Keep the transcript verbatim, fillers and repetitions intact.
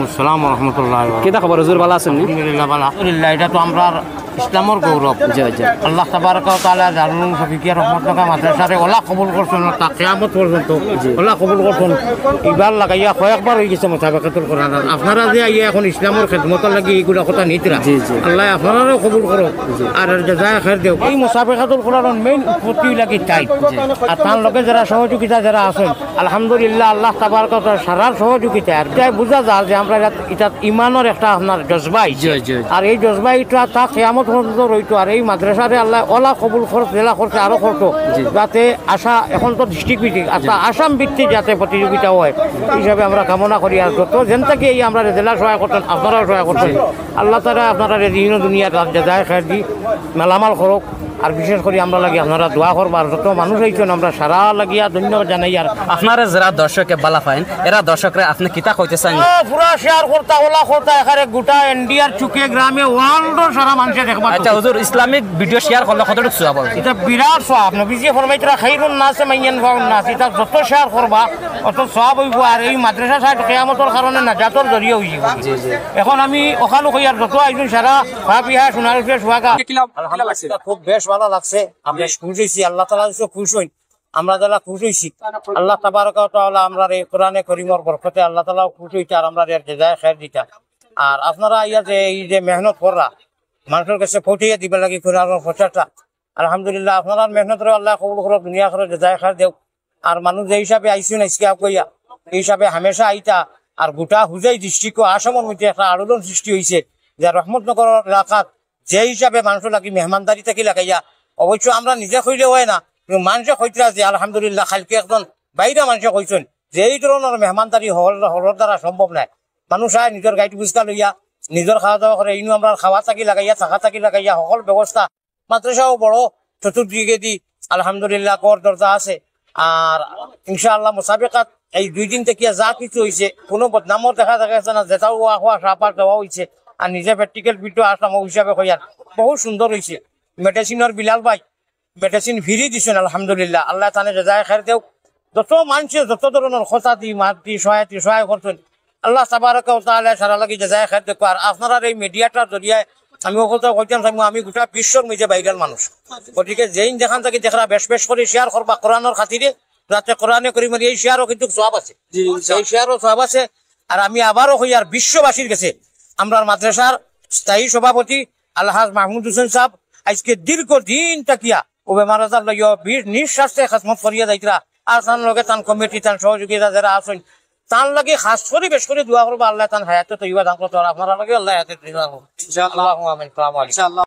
আসসালামু আলাইকুম রহমতুল্লাহ। কিতা খবর হুজুর, ভালা আছইন নি? আলহামদুলিল্লাহ, ভালা। আলহামদুলিল্লাহ, ইটা তো আমরার ইসলামর গৌরব। জি, জি। আল্লাহ তাবারাকা ওয়া তাআলা দারুল উলুম শফিকিয়া রহমতনগর মাদ্রাসারে অলা কবুল করছইন, তা কিয়ামত পর্যন্ত জি। অলা কবুল করছইন। ইবার লাগাইয়া কয়েকবার অইগেছে মুসাবাকাতুল কোরআন। আর আপনারা যে আইয়া এখন ইসলামর খেদমতর লাগি ইগুলা কথা নিতরা, জি, জি। আল্লায় আপনারারেও কবুল করউক। জি। আর এর জাযায়ে খায়ের দেউক। এই মুসাবাকাতুল কোরআনর মেইন উৎপত্তি অইলা কিতা? জি। আর তার লগে যেরা সহযোগিতা যেরা আছইন, আলহামদুলিল্লাহ, আল্লাহ তাবারাকা ওয়া তাআলার সারার সহযোগিতা। আর ইটায় বুঝা যায় যে আমরার ইটা, ইটাত ইমানর একটা আপনার জজবা আইছে। জি, জি, জি। আর এই জজবা ইটা তা কিয়ামত পর্যন্ত রইতো। আর এই মাদ্রাসারে আল্লায় অলা কবুল করউক, যেলা করছে আরো করতো। জি। যাতে আশা, এখন তো ডিস্ট্রিক্ট ভিত্তিক, আচ্ছা, জি। আসাম ভিত্তিক যাতে প্রতিযোগিতা হয়, এই হিসাবে আমরা কামনা করি। আর যত যেন থাকি এই আমরারে যেলা সহায় করছইন, আপনারাও সহায় করছইন। জি। আল্লাহ তাআলা আপনারারে দিন ও দুনিয়ার জাযায়ে খায়ের দি মালামাল করউক। আর বিশেষ করি আমরার লাগি আপনারা দোয়া করবা। আর যত মানুষ আইছইন, আমরা সারার লাগিয়া ধন্যবাদ জানাই। আর আপনারে যেরা দর্শকে ভালা পাইন, এরা দর্শকরে আপনে কিতা কইতা চাইন? ও, পুরা শেয়ার করতা, অলা করতা, এখানে গোটা ইন্ডিয়ার চুকে গ্রামে, ওয়ার্ল্ডর সারা মানষে দেখবা। আচ্ছা হুজুর, ইসলামিক ভিডিও শেয়ার করলে কতটুকু সওয়াব অয়? ইটা বিরাট সওয়াব। নবীজিয়ে ফরমাইতরা, "খাইরুন নাসে মান ইয়ানফাউন নাস।" ইটা যত শেয়ার করবা, অত সওয়াব অইবো। আর এই মাদ্রাসা সাহেব কিয়ামতর কারণে নাজাতর জরিয়া অইযিবো। জি, জি। এখন আমি অখানউ কইয়ার যত আইছইন সারা, ফাফিহা, সোনার উপরে সোহাগা। আলহামদুলিল্লাহ, খুব বেশ ভালা লাগছে। আমরা খুশ অইছি, আল্লাহ তাআলা অবশ্য খুশ অইন। আমরা যেলা খুশ অইছি, আল্লাহ তাবারাকা ওয়া তাআলা আমরারে কোরআনে করিমর বরকতে আল্লাহ তাআলাও খুশ অইতা, আর আমরারে এর জাযায়ে খায়ের দিতা। আর আপনারা আইয়া যে এই যে মেহনত কররা, মানষর গেছে পৌঁছাইয়া দিবার লাগি কোরআনর প্রচারটা, আলহামদুলিল্লাহ, আপনারার মেহনতরে আল্লায় কবুল করউক, দুনিয়া আখেরাত জাযায়ে খায়ের দেউক। আর মানুষ যে হিসাবে আইছইন আইজকে আগুয়াইয়া, এই হিসাবে হামেশা আইতা। আর গোটা হুজাই ডিস্ট্রিক্ট ও আসামর মধ্যে একটা আলোড়ন সৃষ্টি অইছে, যে রহমতনগর এলাকাত যে হিসাবে মানষর লাগি মেহমানদারি থাকি লাগাইয়া, অবশ্য আমরা নিজে কইলে অয় না, কিন্তু মানষে কইতরা যে আলহামদুলিল্লাহ, কাইলকে একজন বাইরা মানষে কইছইন যে এই ধরনর মেহমানদারি হকল, হকলর দ্বারা সম্ভব নায়। মানুষ আয় নিজর গাড়ি রিক্সা লইয়া, নিজর খাওয়া দাওয়া করে, ইনো আমরার খাওয়া থাকি লাগাইয়া, থাকা থাকি লাগাইয়া, হকল ব্যবস্থা। মাদ্রাসাও বড়, চতুর্দিকেদি আলহামদুলিল্লাহ ঘর দরজা আছে। আর ইনশাআল্লাহ মুসাবাকাত এই দুই দিন থাকিয়া যা কিছু অইছে, কুনু বদনামও দেখা, দেখা গেছে না, যেটাও ওয়া, ওয়া সাপার দেওয়া অইছে। আর নিজে প্র্যাকটিক্যাল ফিল্ডও আসলাম, ওই হিসাবে কইয়ার বহুত সুন্দর অইছে। মেডিসিনর বিলাল ভাই মেডিসিন ফ্রি দিছইন, আলহামদুলিল্লাহ, আল্লায় তানে জাযায়ে খায়ের দেউক। যত মানষে যত ধরনর কথা দি, মাত দি, সহায় দি, সহায় করছইন, আল্লাহ তাবারাকা ওয়া তাআলায় সারার লাগি জাযায়ে খায়ের দেউক। আর আপনারার এই মিডিয়াটার জরিয়ায় আমি অউ কথা কইতাম চাইমু, আমি গোটা বিশ্বর মধ্যে ভাইরাল মানুষ। গতিকে যেইন যেখান থাকি দেখরা, বেশ বেশ করি শেয়ার করবা কোরআনর খাতিরে, যাতে কোরআনে করিমর এই শেয়ারও কিন্তু সওয়াব আছে। জি, ইনশাআল্লাহ। এই শেয়ারও সওয়াব আছে। আর আমি আবারও কইয়ার বিশ্ববাসীর গেছে, আমরার মাদ্রাসার স্থায়ী সভাপতি আলহাজ মাহমুদ হোসেন সাহেব আইজকে দীর্ঘ দিন থাকিয়া অউ বেমার আজার লইয়া বীর নিঃশ্বাসে খেদমত করিয়া যাইতরা। আর তান লগে তান কমিটি, তান সহযোগিতা যেরা আছইন, তান লাগি খাস করি বেশ করি দোয়া করবা, আল্লায় তান হায়াতে তৈয়বা দান করতা। আর আপনারার লাগি আল্লায় হায়াতে তৈয়বা দান করতা। ইনশাআল্লাহ। আল্লাহুম্মা আমিন। আসসালামু আলাইকুম। ইনশাআল্লাহ।